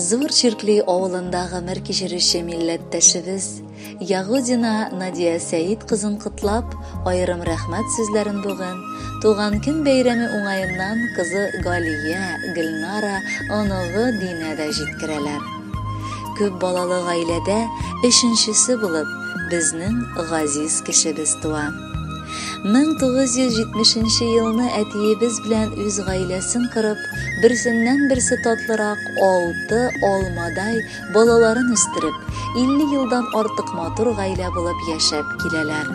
Зур Чиркли авылында гомер кичерүче милләттәшебез Ягудина Надия Сәид кызын котлап, аерым рәхмәт сүзләрен бүген туган көн бәйрәме уңаеннан кызы Галия, Гөлнара, оныгы Динә дә җиткерәләр. Күп балалы гаиләдә өченчесе булып, безнең газиз кешебез туа. 1970 елны әтиебез белән үз гаиләсен корып, берсеннән-берсе татлырак алты алмадай балаларын үстереп, 50 елдан артык матур гаилә булып яшәп киләләр.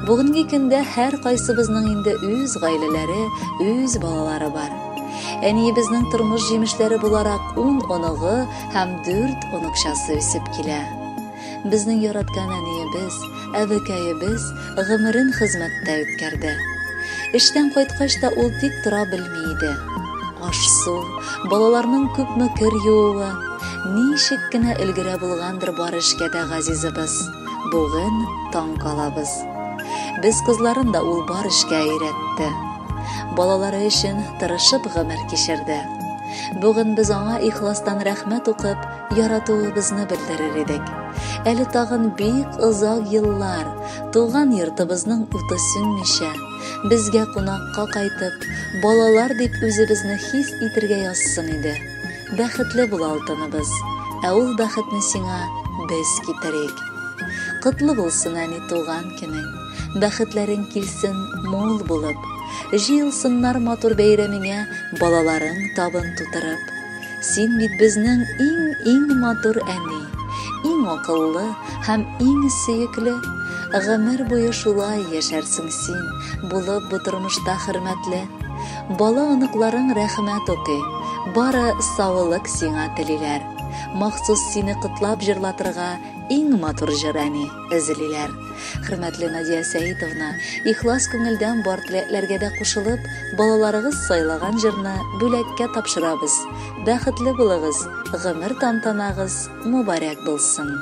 Бүгенге көндә һәркайсыбызның инде үз гаиләләре, үз балалары бар. Әниебезнең тормыш җимешләре буларак 10 оныгы һәм 4 оныкчасы үсеп килә. Безнең яраткан әниебез, әбекәебез гомерен хезмәттә үткәрде. Эштән кайткач та ул тик тора белми иде. Аш-су, балаларның күпме кер юуы, ничек кенә өлгерә булгандыр бар эшкә дә газизыбыз. Бүген таң калабыз. Без кызларын да ул бар эшкә өйрәтте. Балалары өчен тырышып гомер кичерде. Бүген без аңа ихластан рәхмәт укып, яратуыбызны белдерер идек. Әле тагын бик озак еллар туган йортыбызның уты сүнмичә, безгә кунакка кайтып, балалар дип үзебезне хис итергә язсын иде. Бәхетле бул, алтыныбыз, ә ул бәхетне сиңа без китерик. Котлы булсын, әни, туган көнең, бәхетләрең килсен мул булып, җыелсыннар матур бәйрәмеңә балаларың табын тутырып. Син бит безнең иң-иң матур әни, иң акыллы һәм иң сөекле. Гомер буе шулай яшәрсең син, булып бу тормышта хөрмәтле. Бала оныкларың рәхмәт укый, бары саулык сиңа телиләр. Махсус сине котлап җырлатырга иң матур җыр әни эзлиләр. Хөрмәтле Надия Сәитовна, ихлас күңелдән бар теләкләргә дә кушылып, балаларыгыз сайлаган җырны бүләккә тапшырабыз. Бәхетле булыгыз, гомер тантанагыз мубарәк булсын.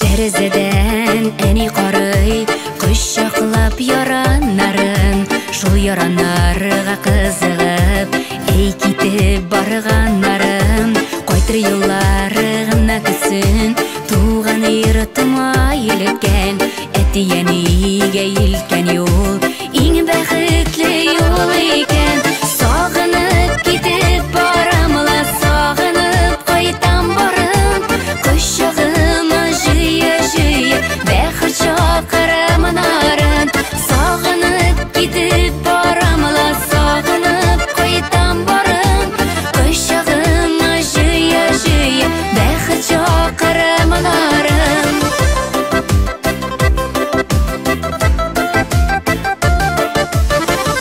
Тәрәзәдән әни карый, кочаклап яраннарын, шул яраннарга кызыгып, әй китеп барганнарын, кайтыр юллары гына көтсен, туган йортыма илткән, әти-әнигә илткән юл, иң бәхетле юл икән. Сагынып китеп барам ла, сагынып кайтам барым, кочагыма җыя-җыя, бәхет чакырам нарын. Сагынып китеп барам ла, сагынып кайтам барым, кочагыма җыя-җыя, бәхет чакырам нарын.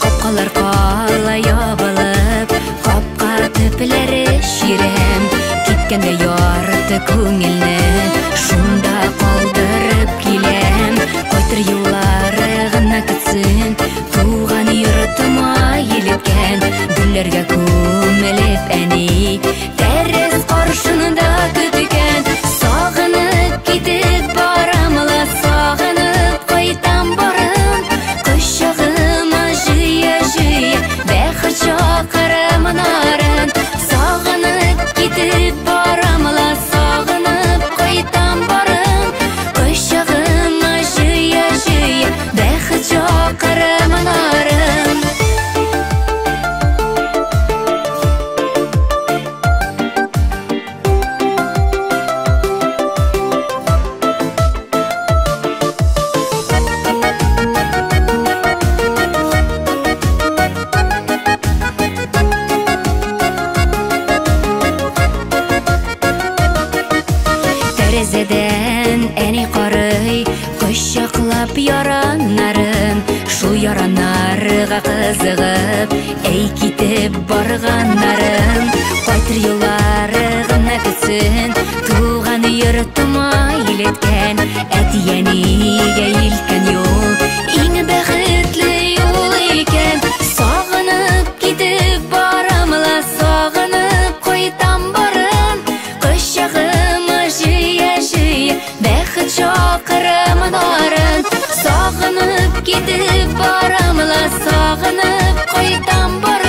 Капкалар кала ябылып, капка төпләре чирәм, киткәндә ярты күңелне шунда калдырып киләм. Кайтыр юллары гына көтсен, туган йортыма илткән, гөлләргә күмелеп әни тәрәз каршында көткән. Сагынып китеп барам ла, сагынып кайтам барым, кочагыма җыя-җыя, бәхет чакырам нарын. Сагынып китеп барам ла, сагынып кайтам барым, кочагыма җыя-җыя, бәхет чакырам нарын. Тәрәзәдән әни карый, кочаклап яраннарын, шул яраннарга кызыгып, әй китеп барганнарын, кайтыр юллары гына көтсен, туган йортыма Илткән, әти-әнигә илткән юл иң бәхетле юл икән. Сагынып китеп барам ла, сагынып кайтам барын. Кочагыма җыя-җыя бәхет чакрымнарын. Сагынып китеп барам ла, сагынып кайтам барын.